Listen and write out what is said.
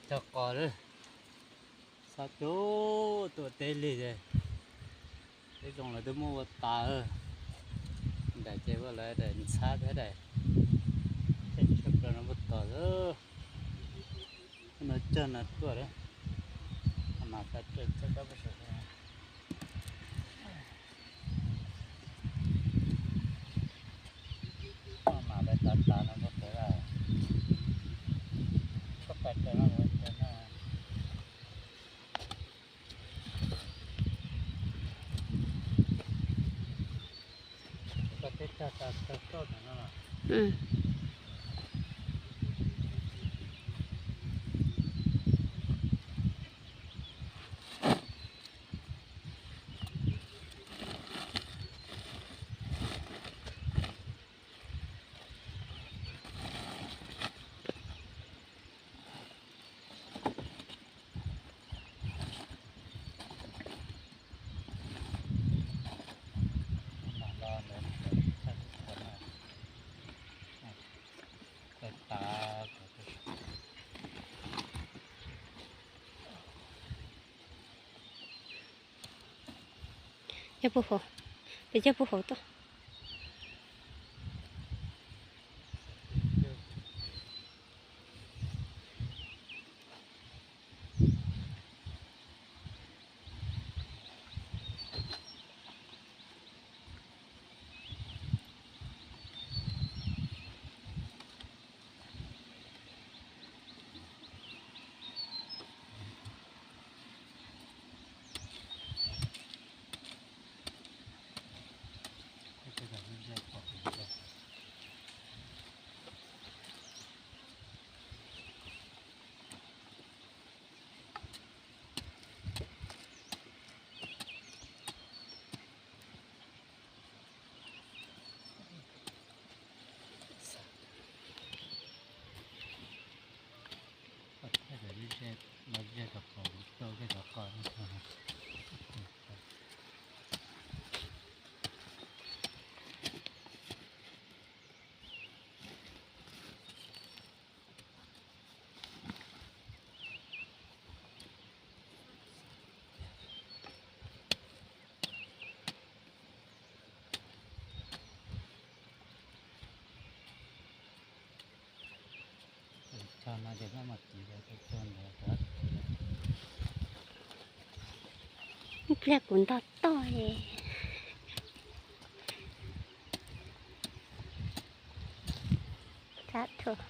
Cog qos lawm, xob cub tuam teb lig ces teb zoo lawv twb muab ua tas. Nram ces ua lawv daim ntxhab thiab daim, tej tshuaj plaws no muab tom xwb. No cog no tuaj lawm, mas xav cog cog kab pab saum. Mas lawv tav tav no muab pem, tshuaj pab raws no ua raws no. Koj teb cog tas tag toj ntawm no los. Cog puag hauv, peb cog puag hauv tuaj. Ib pliag kuv nto toj li. Sab thuam.